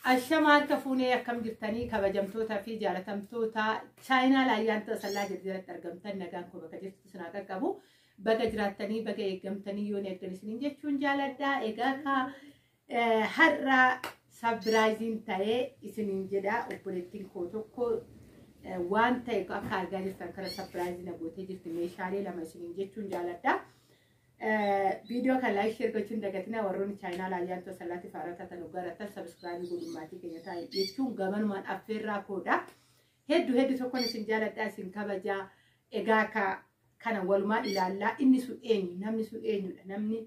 Ashama harka fuunee akkam jirtanii kabajamtootaa fi jaalatamtoota chaayinaa Ayyaantuu Asallaa jalatti argamtan nagaan koo bakka jirtu sinaa qaqqabu. Baga jiraattanii baga eeggamtanii yoon eegdan isiniin jechuun jaaladha. Egaa ka har'a surpriseiin ta'ee isiniin jedha obboleettiin koo tokko waan ta'e akka argaa jirtan kana surprise na gootee jirti meeshaalee lama isiniin jechuun jaaladha. Viidiyoo kan like share gochuun dagatina warroonni chaayinaa Ayyaantuu Asallaatti faaraa taatan dhugaarrattan subscribe godhuu keenya ta'e jechuun gamanumaan affeerraa koodha. Hedduu hedduu tokkoon isin jaaladha isin kabajaa. Egaa kana walumaan ilaallaa inni sun eenyu namni sun eenyudha namni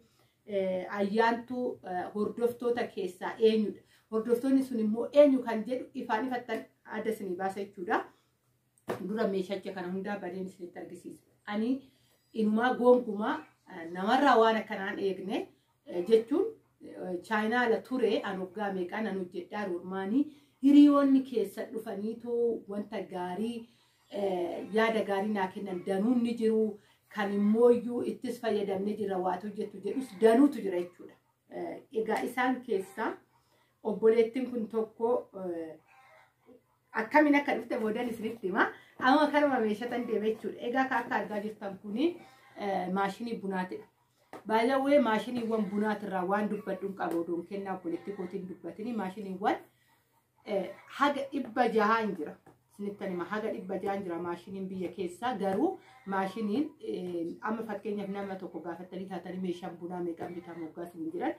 ayyaantuu hordoftoota keessaa eenyudha hordoftoonni sun immoo eenyu kan jedhu ifaan ifattan adda isinii baasa jechuudha. Dura meeshacha kana hundaa badeen isinitti argisiisa. Ani inumaa gonkumaa namarraa waan akkanaan eegne jechuun chaayinaala ture an waggaa meeqaan an hojjedhaa roormaanii hiriyoonni keessa dhufaniitoo wanta gaarii yaada gaarii naa kennan danuun ni jiru kan immooyyuu ittis fayyadamne jira waatu hojjettu jedhus danuutu jira jechuudha. Egaa isaan keessaa obboleettiin kun tokko akkamiin akka dhufte boodan isinitti hima. Amma kanuma meeshatan deeme jechuudha. Egaa akka argaa jirtan kuni maashinii bunaatidha. Baay'ee maashiniiwwan bunaatirraa waan dubbadhu hin qabu odoon kennaa obboleettii kootiin dubbatini maashiniiwwan haga 600 hin jira. Isinittan hima haga 600 jira maashiniin biyya keessaa garuu maashiniin amma fakkeenyaaf nama tokko gaafatanii taatanii meeshaan bunaa meeqaan bitamu waggaa isin jiran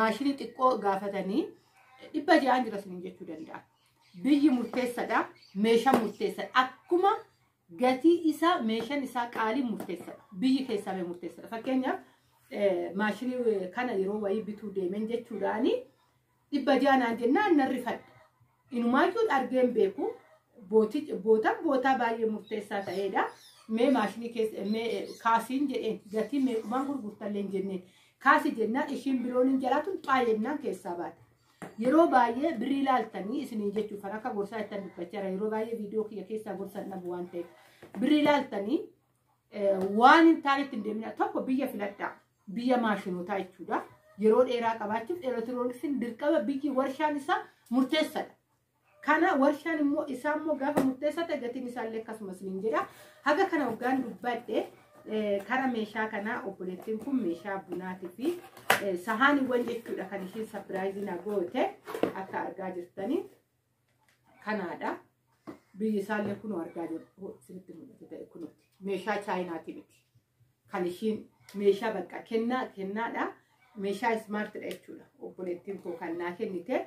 maashinii xiqqoo gaafatanii 600 jira isiniin jechuu danda'a. Biyyi murteessadha meeshaan murteessadha akkuma gatii isaa meeshaan isaa qaalii murteessadha biyyi keessaa bee murteessadha fakkeenyaaf maashinii kana yeroo wayii bituu deemen jechuudhaani 600 naan jennaan nan rifadha. Inumaayyuu argeen beeku bootaa baay'ee murteessaa ta'edha. Mee maashinii keessa mee kaasiin jedheen gatii meequmaan gurgurtallee hin jenneen kaasii jennaan ishiin bilooniin jalaatuun xaayennaan keessaa baate. Yeroo baay'ee birrii ilaaltanii isiniin jechuuf kan akka gorsaa ittiin dubbachaa jira. Yeroo baay'ee viidiyoo kiyya keessaa gorsa dhabu waan ta'eef birrii ilaaltanii waan hin taanetti hin deemina tokko biyya filadhaa biyya maashinootaa jechuudha. Yeroo dheeraa qabaachuuf elektirooniksiin dirqama biyyi warshaan isaa murteessadha. Kana warshaan immoo isaa immoo gaafa murteessaa ta'e gatiin isaallee akkasumas niin jedha. Haga kana waggaan dubbadhe kara meeshaa kanaa obboleettiin kun meeshaa bunaatii fi sahaaniiwwan jechuudha kan ishiin surprise na goote akka argaa jirtanii kanaadha. Biyyi isaallee kunoo argaa jirtu isinitti mul'ate ta'e kunuuti. Meeshaa chaayinaati miti. Kan ishiin meeshaa bakka kennaadha. Meeshaa smartidha jechuudha obboleettiin koo kan naa kennite.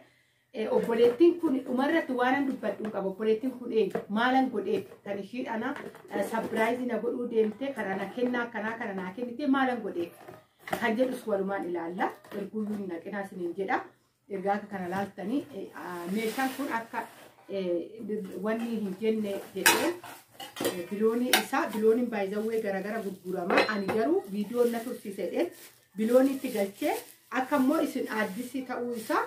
Obboleettiin kun dhumarratti waan an dubbadhu hin qabu. Obboleettiin kun eenyu maalan godheef kan ishiin ana surprise na godhuu deemte kan ana kennaa akkanaa kana naa kennite maalan godheef kan jedhus walumaan ilaalla. Erguyyuu hin naqinaa isiniin jedha. Ergaa akka kana laaltanii meeshaan kun akka wanni hin jenne jedhee biloonii isaa bilooniin baay'izawwee garaagara gurgurama. Ani garuu viidiyoon na tursiise jedheen bilooniitti galchee akka immoo isin aaddisii ta'uu isaa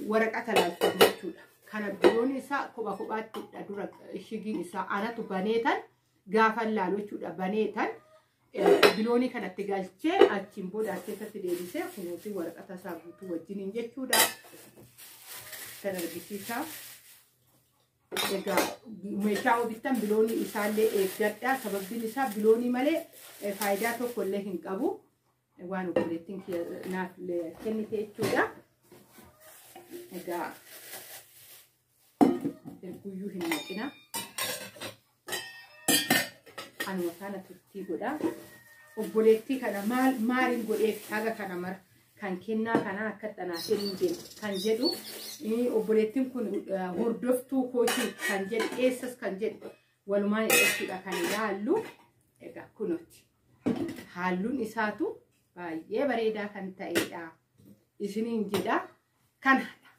waraqata laaltan jechuudha. Kana biloonni isaa kopha kophaatti dura shigiin isaa anatu baneetan gaafa laalu jechuudha. Baneetan biloonii kanatti galchee achiin booda as keessatti deebisee kunuunsi waraqata isaa guutuu wajjiniin jechuudha. Kan argisiisa. Egaa meeshaa bittan biloonii isaallee eeggadha. Sababbiin isaa biloonii malee faayidaa tokko illee hin qabu. Waan obboleettiin naaf kennite jechuudha. Egaa erguyyuu hin naqina. Anuma kana turtii godha. Obboleettii kana maaliin godheef haga kana mara kan kennaa kana akka xanaa kennuu deemu kan jedhu obboleettiin kun hordoftuu kootii kan jedhu eessas kan jedhu walumaan jechuudha kan ilaallu. Egaa kunuuti. Halluun isaatu baay'ee bareedaa kan ta'edha. Isiniin jedha. Kanaadha.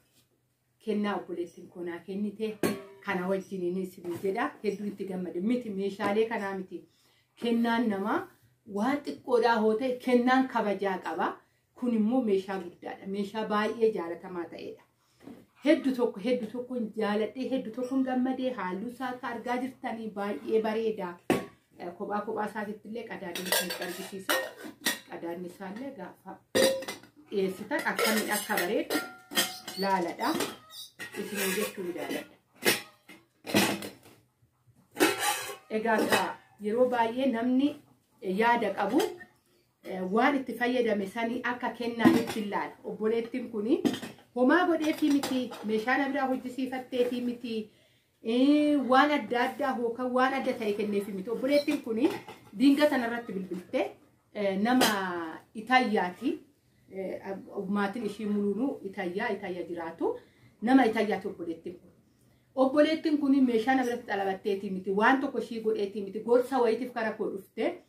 Kennaa obboleettiin koo naa kennite kana wajjiniin isin jedha. Hedduu itti gammade miti meeshaalee kanaa miti. Kennaan namaa waan xiqqoodhaa hoo ta'e kennaan kabajaa qaba. Kun immoo meeshaa guddaadha. Meeshaa baay'ee jaalatamaa ta'edha. Hedduu tokkoon jaaladhee hedduu tokkoon gammadee halluu isaa akka argaa jirtanii baay'ee bareeda. Kophaa kophaa isaatitti illee qadaadni isinitti argisiisa. Qadaadni isaallee gaafa dhiyeessitan akkamiin akka bareedu. Laaladha. Isin jechuu jaaladha. Egaa yeroo baay'ee namni yaada qabu waan itti fayyadame sanii akka kennaa itti ilaala. Obboleettiin kuni homaa godheefii miti, meeshaa na biraa hojjisiifatteefii miti, waan adda addaa yookaan waan adda ta'e kenneefii miti. Obboleettiin kuni dinga sanarratti bilbilte nama Itayyaati. Maatiin ishii muluunuu Itayyaa jiraatu. Nama Itayyaati obboleettiin kun. Obboleettiin kun meeshaa na biratti xalabatteetii miti, waan tokko ishii godheetii miti, gorsa wayitiif kara koo dhufte.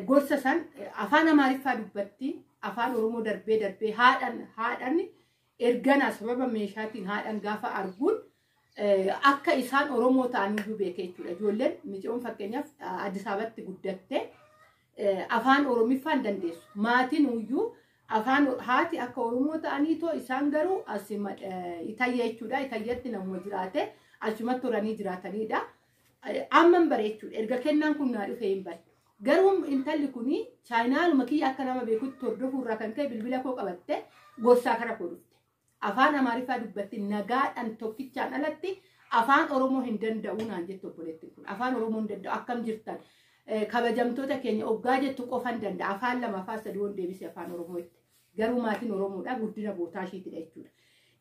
Gorsa san afaan Amaariffaa dubbatti, afaan Oromoo darbee darbee haadhan erganaa sababa meeshaatiin haadhan gaafa arguun akka isaan Oromoo ta'an iyyuu beeke jechuudha. Ijoolleen micoon fakkeenyaaf Addis Ababatti guddatte afaan Oromiffaa hin dandeessu. Maatiin iyyuu afaan haati akka Oromoo ta'anii too isaan garuu as Itayya jechuudha. Itayyatti namuma jiraate achumatti horanii jiraatanidha. Amma hin bare jechuudha. Erga kennaan kun naa dhufee hin bare. Garuu intalli kuni chaayinaaluma kiyya akka nama beekutti hordofuu irraa kan ka'e bilbila koo qabatte gorsaa kara koo dhufte. Afaan Amaariffaa dubbatti nagaadhaan tokkichaan alatti afaan Oromoo hin danda'u naan jettu obboleettiin kun. Afaan Oromoo hin danda'u akkam jirtan. Kabajamtoota keenya oggaa jettu qofa hin danda'a. Afaan lama afaan sadii waan deebise afaan Oromoo itti. Garuu maatiin Oromoodha guddina bootaa ishiitidha jechuudha.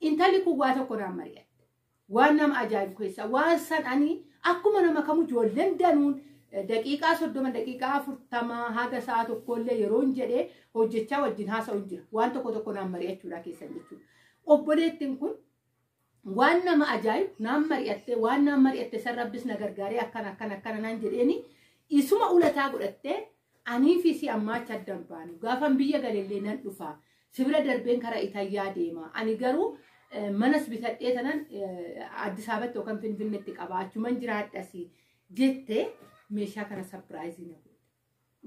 Intalli kun waa tokko naan mari'atte. Waan nama ajaa'ibu keessaa waan san ani akkuma nama kamuu ijoolleen danuun daqiiqaa 30 daqiiqaa 40 haga sa'a tokkollee yeroo hin jedhee hojjechaa wajjin haasa'u hin jira. Waan tokko tokko naan mari'achuudha keessan jechuudha. Obboleettiin kun waan nama ajaa'ibu naan mari'atte, waan naan mari'atte san rabbis na gargaaree akkana akkana akkana naan jedheeni isuma ulataa godhattee anii fi si ammaacha addan baanu. Gaafan biyya galellee nan dhufa. Sibira darbeen karaa Itayyaa deema. Ani garuu manas bitadhee tanan Addis Ababatti yookaan Finfinneetti qaba. Achuman jiraadhasi jettee meeshaa kana sapiraayizii na godhe.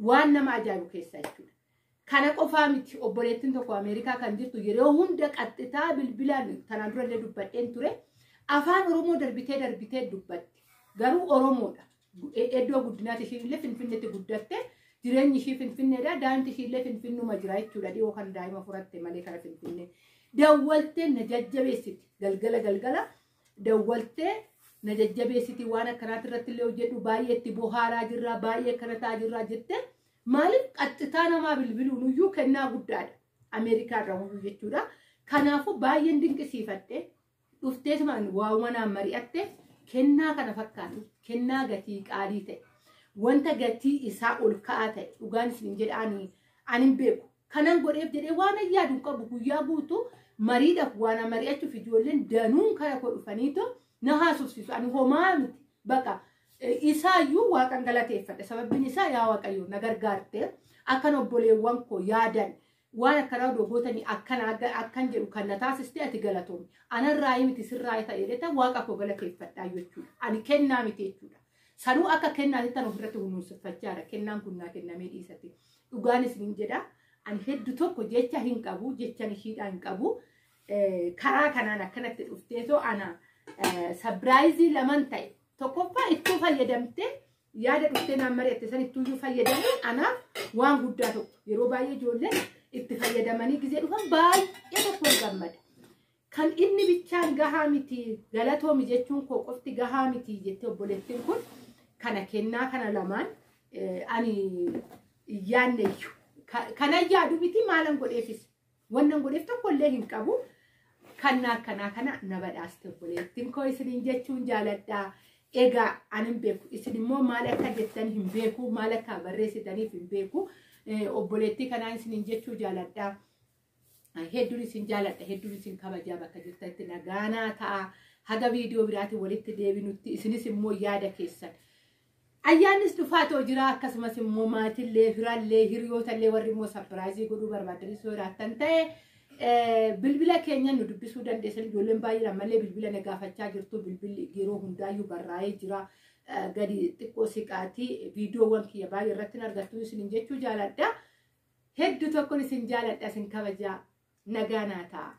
Waan nama ajaa'ibu keessaa jechuudha. Kana qofaa miti obboleettiin tokko Ameerikaa kan jirtu yeroo hunda qaxxitaa bilbilaan tanaan durallee dubbadheen ture. Afaan Oromoo darbitee darbitee dubbatti. Garuu Oromoodha. Iddoo guddinaatti ishiin illee Finfinneetti guddatte. Jireenyi ishii Finfinneedha. Daa'imti ishii illee Finfinnuma jira jechuudha. Dhiyoo kan daa'ima furatte malee kara Finfinnee. Dawwaltee na jajjabeessiti. Galgala galgala dawwaltee na jajjabeessiti waan akkanaati irratti illee hojjedhu baay'ee itti bohaaraa jirra baay'ee akkana ta'aa jirra jette. Maaliif qaxxitaa namaa bilbiluun iyyuu kennaa guddaadha. Ameerikaa irraa iyyuu jechuudha. Kanaafuu baay'een dinqisiifadhe. Dhufteetumaan waa'uma naan mari'atte kennaa kana fakkaatu kennaa gatii qaalii ta'e wanta gatii isaa ol ka'aa ta'e dhugaan isin jedha ani hin beeku. Kanan godheef jedhee waan yaadu hin qabu guyyaa guutuu mariidhaaf waan mari'achuuf ijoolleen danuun kara koo dhufaniitu na haasofsiisu. Ani homaa miti. Baqa isaayyuu waaqan galateeffadha. Sababbiin isaa yaa Waaqayyo na gargaarte akkan obboleewwan koo yaadan waan akkanaa odoo gootanii akkan jedhu kan na taasiste ati galatoomi. Anarraa miti sirraa ta'e jedhee waaqa koo galateeffadhaa jechuudha. Ani kennaa miti jechuudha. Sanuu akka kennaatti tan ofirratti kunuunsiffachaa jira. Kennaan kun naa kennamee dhiisate. Dhugaan isiniin jedha. Ani hedduu tokko jecha hin qabu, jechan ishiidhaa hin qabu. Karaa kanaan akkanatti dhufteetoo ana sapiraayizii laman ta'e. Tokkoffaa ittuu fayyadamtee yaada dhuftee naan mari'atte san ittuuyyuu fayyadamuun anaaf waan guddaa tokko. Yeroo baay'ee ijoolleen itti fayyadamanii gizee dhufan baay'ee tokko hin gammada. Kan inni bichaan gahaa miti galatoomi jechuun koo qofti gahaa miti jettee obboleettiin kun kana kennaa kana lamaan ani yaadne iyyuu. Kana yaadu miti maalan godheefis. Wannan godheef tokkollee hin qabu. Kannaa akkanaa kana na badhaaste obboleettiin koo isiniin jechuun jaaladha. Egaa ani hin beeku. Isin immoo maal akka jettan hin beeku. Maal akka barreessitaniif hin beeku. Obboleettii kanaan isiniin jechuu jaaladha. Hedduun isin jaaladha. Hedduun isin kabajaa bakka jirtanitti nagaanaa ta'a. Haga viidiyoo biraatiin walitti deebinutti isinis immoo yaada keessan. Ayyaannis dhufaatoo jira akkasumas immoo maatillee firaallee hiriyootallee warri immoo sapiraayizii godhuu barbaadanis yoo jiraattan ta'e bilbila keenya nu dubbisuu dandeessan. Ijoolleen baay'een ammallee bilbila na gaafachaa jirtu. Bilbilli yeroo hundaayyuu barraa'ee jira. Gadi xiqqoo siqaatii viidiyoowwan kiyya baay'ee irratti argattu isiniin jechuu jaaladha. Hedduu tokkoon isin jaaladha isin kabajaa nagaanaa ta'a.